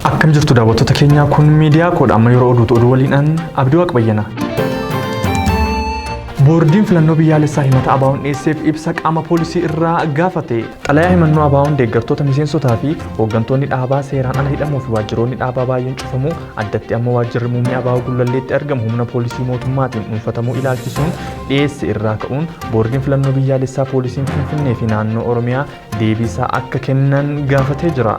Akkam jirtu daawwattoota keenyaa kun miidiyaa koodha amma yeroo oduutu oduu waliin Abdii Waaqbayyanaa. Boordiin filannoo biyyaalessaa himata ABO'n dhiyeesseef ibsa qaama poolisii irraa gaafate. Xalayaa himannoo ABO'n deeggartoota miseensotaa fi hooggantoonni dhaabaa seeraan ala hidhamuu fi waajjiroonni dhaabaa baay'een cufamuu addatti ammoo waajjirri muummee ABO Gullalleetti argamu humna poolisii mootummaatiin dhuunfatamuu ilaalchisuun dhiyeesse irraa ka'uun boordiin filannoo biyyaalessaa poolisiin Finfinnee fi naannoo Oromiyaa deebiisaa akka kennan gaafatee jira.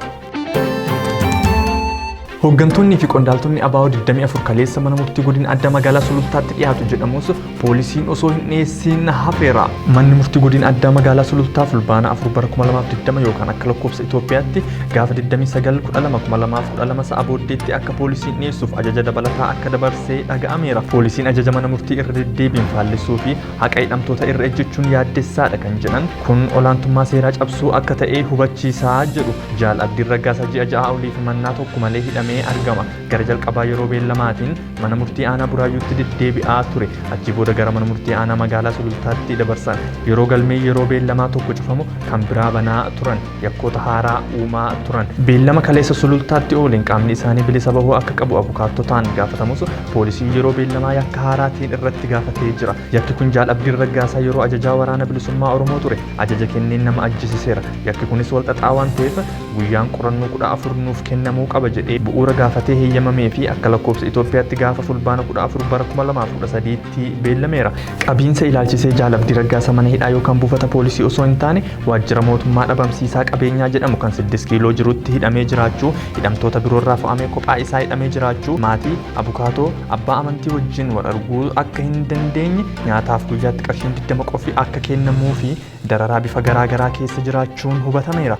Hooggantoonni fi qondaaltonni ABO 24 kaleessa mana murtii godina addaa magaalaa Sulultaatti dhiyaatu jedhamus poolisiin osoo hin dhiyeessiin hafeera. Manni murtii godina addaa magaalaa Sulultaa fulbaana 4 bara 2020 yookaan akka lakkoofsa Itoophiyaatti gaafa 29 12 2012 sa'a booddeetti akka poolisiin dhiyeessuuf ajaja dabalataa akka dabarsee dhaga'ameera. Poolisiin ajaja mana murtii irra deddeebiin faallessuu fi haqa hidhamtoota irra ejjechuun yaaddessaadha kan jedhan kun olaantummaa seeraa cabsuu akka ta'e hubachiisaa jedhu. Jaal Abdiin Raggaasaa ji'a 6 oliif mannaa tokko malee hidhamee argama. Gara jalqabaa yeroo beellamaatiin mana murtii aanaa Buraayyuutti deddeebi'aa ture. Achi booda gara mana murtii aanaa magaalaa Sulultaatti dabarsan. Yeroo galmee yeroo beellamaa tokko cufamu kan biraa banaa turan. Yakkoota haaraa uumaa turan. Beellama kaleessa Sulultaatti ooleen qaamni isaanii bilisa bahuu akka qabu abukaattotaan gaafatamus poolisiin yeroo beellamaa yakka haaraatiin irratti gaafatee jira. Yakki kun Jaal Abdiin Raggaasaa yeroo ajajaa waraana bilisummaa Oromoo ture ajaja kenneen nama ajjeesiseera. Yakki kunis wal xaxaa waan ta'eef guyyaan qorannoo 14 nuuf kennamuu qaba jedhee bu'uura gaafatee heeyyamamee fi akka lakkoofsa Itoophiyaatti gaafa fulbaana 14 bara 2013tti beellameera. Qabiinsa ilaalchisee Jaal Abdii Raggaasaa mana hidhaa yookaan buufata poolisii osoo hin taane waajjira mootummaa dhabamsiisaa qabeenyaa jedhamu kan 6 kiiloo jirutti hidhamee jiraachuu, hidhamtoota biroorraa fo'amee kophaa isaa hidhamee jiraachuu, maatii, abukaatoo, abbaa amantii wajjin wal arguu akka hin dandeenye, nyaataaf guyyaatti qarshiin 20 qofi akka kennamuu fi dararaa bifa garaa garaa keessa jiraachuun hubatameera.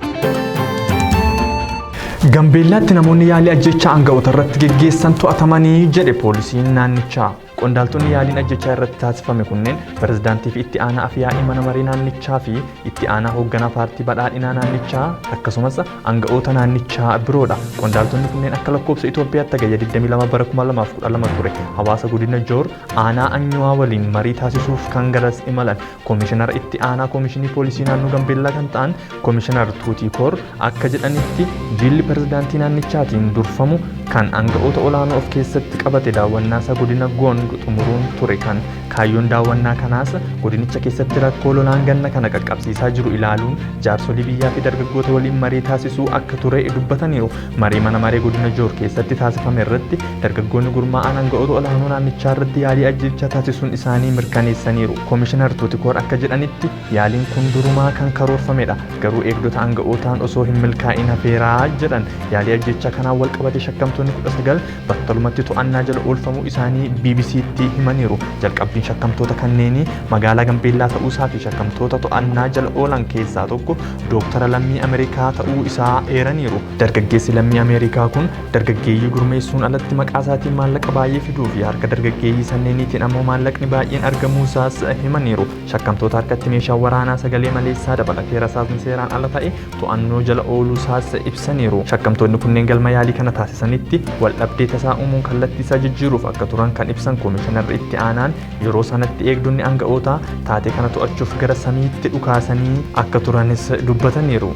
Gambeellaatti namoonni yaalii ajjechaa aanga'oota irratti geggeessan to'atamanii jedhe poolisiin naannichaa. Qondaaltonni yaaliin ajjechaa irratti taasifame kunneen pirezidaantii fi itti aanaa afyaa'ii mana marii naannichaa fi itti aanaa hoogganaa paartii badhaadhinaa naannichaa akkasumas aanga'oota naannichaa biroodha. Qondaaltonni kunneen akka lakkoofsa Itoophiyaatti hagayya 22 bara 2012 ture hawaasa godina Joor aanaa Anyuwaa waliin marii taasisuuf kan garas imalan. Koomishinara itti aanaa koomishinii poolisii naannoo Gambeellaa kan ta'an Koomishinar Tuutii Koor akka jedhanitti jilli pirezidaantii naannichaatiin durfamu kan aanga'oota olaanoo of keessatti qabate daawwannaasaa godina Goong xumuruun ture kan kaayyoon daawwannaa kanaas godinicha keessatti rakkoo lolaan ganna kana qaqqabsiisaa jiru ilaaluun jaarsolii biyyaa fi dargaggoota waliin marii taasisuu akka ture dubbataniiru. Marii mana maree godina Joor keessatti taasifame irratti dargaggoonni gurmaa'an aanga'oota olaanoo naannichaa irratti yaalii ajjeechaa taasisuun isaanii mirkaneessaniiru. Koomishinar Tuutikoor akka jedhanitti yaaliin kun durumaa kan karoorfamedha. Garuu eegdota aanga'ootaan osoo hin milkaa'in hafeeraa jedhan. Yaalii ajjeechaa kanaan wal qabate shakkamtoonni 19 battalumatti to'annaa jala oolfamuu isaanii BBCtti himaniiru. Jalqabbiin shakkamtoota kanneenii magaalaa Gambeellaa ta'uusaa fi shakkamtoota to'annaa jala oolan keessaa tokko dooktara lammii Ameerikaa ta'uu isaa eeraniiru. Dargaggeessi lammii Ameerikaa kun dargaggeeyyii gurmeessuun alatti maqaa isaatiin maallaqa baay'ee fiduu fi harka dargaggeeyyii sanneeniitiin ammoo maallaqni baay'een argamuu isaas himaniiru. Shakkamtoota harkatti meeshaan waraanaa sagalee maleessaa dabalatee rasaasni seeraan ala ta'e to'annoo jala ooluu isaas ibsaniiru. Shakkamtoonni kunneen galma yaalii kana taasisanitti wal dhabdee tasaa uumuun kallattii isaa jijjiiruuf akka turan kan ibsan koomishinarri itti aanaan yeroo sanatti eegdonni aanga'ootaa taatee kana to'achuuf gara samiitti dhukaasanii akka turanis dubbataniiru.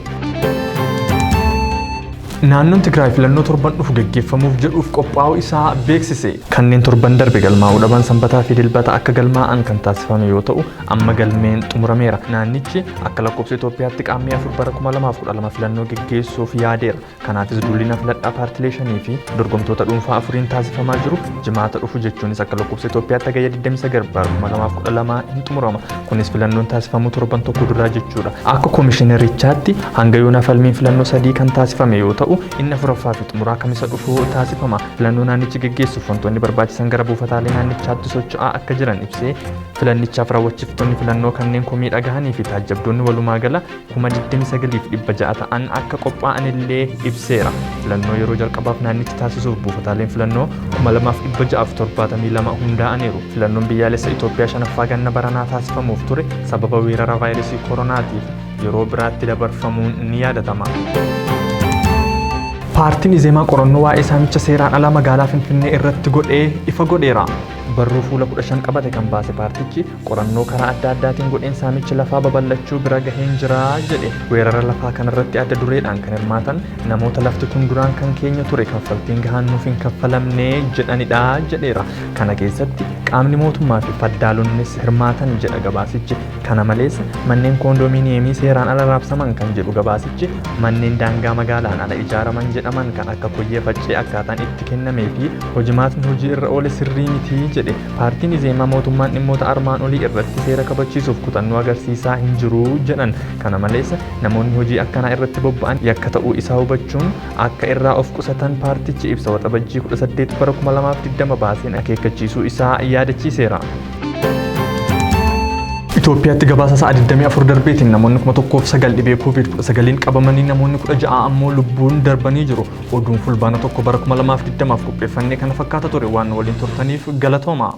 Naannoon Tigraay filannoo torban dhufu geggeeffamuuf jedhuuf qophaa'uu isaa beeksise. Kanneen torban darbe galmaa'uu dhaban sanbataa fi dilbata akka galmaa'an kan taasifame yoo ta'u amma galmeen xumurameera. Naannichi akka lakkoofsa Itoophiyaatti qaammee 4 bara 2012 filannoo geggeessuuf yaadeera. Kanaafis duulli na filadhaa paartilee shanii fi dorgomtoota dhuunfaa afuriin taasifamaa jiru jimaata dhufu jechuunis akka lakkoofsa Itoophiyaatti hagayya 29 bara 2012 hin xumurama. Kunis filannoon taasifamuu torban tokko duraa jechuudha. Akka koomishinerichaatti hanga yoonaa falmiin filannoo sadii kan taasifame yoo ta'u inni afuraffaa fi xumuraa kamisa dhufu taasifama. Filannoo naannichi geggeessuuf wantoonni barbaachisan gara buufataalee naannichaatti socho'aa akka jiran ibsee filannichaaf raawwachiiftonni filannoo kanneen komii dhagahanii fi taajjabdoonni walumaa gala 29,600 ta'an akka qophaa'an illee ibseera. Filannoo yeroo jalqabaaf naannichi taasisuuf buufataaleen filannoo 2,672 hundaa'aniiru. Filannoon biyyaalessa Itoophiyaa shanaffaa ganna baranaa taasifamuuf ture sababa weerara vaayirasii koronaatiif yeroo biraatti dabarfamuun ni yaadatama. Paartiin Izeemaa qorannoo waa'ee saamicha seeraan alaa magaalaa Finfinnee irratti godhee ifa godheera. Barruu fuula 15 qabate kan baase paartichi qorannoo karaa adda addaatiin godheen saamichi lafaa babal'achuu bira gaheen jira jedhe. Weerara lafaa kanarratti adda dureedhaan kan hirmaatan namoota lafti kun duraan kan keenya ture, kaffaltiin gahaan nuuf hin kaffalamne jedhanidha jedheera. Kana keessatti qaamni mootummaa fi faddaalonnis hirmaatan jedha gabaasichi. Kana malees manneen koondoominiyeemii seeraan ala raabsaman kan jedhu gabaasichi, manneen daangaa magaalaan ala ijaaraman jedhaman kan akka Koyyee Faccee akkaataan itti kennamee fi hojimaatni hojii irra oole sirrii miti jedhe. Paartiin Izeemaa mootummaan dhimmoota armaan olii irratti seera kabachiisuuf kutannoo agarsiisaa hin jiru jedhan. Kana malees namoonni hojii akkanaa irratti bobba'an yakka ta'uu isaa hubachuun akka irraa of qusatan paartichi ibsa Waxabajjii 18 bara 2020 baaseen akeekkachiisuu isaa yaadachiiseera. Itoophiyaatti gabaasa sa'a 24 darbeetiin namoonni 1009 dhibee COVID-19 qabamanii namoonni 16 ammoo lubbuun darbanii jiru. Oduun Fulbaana 1 bara 2020 qopheeffannee kana fakkaata ture. Waan waliin turtaniif galatooma.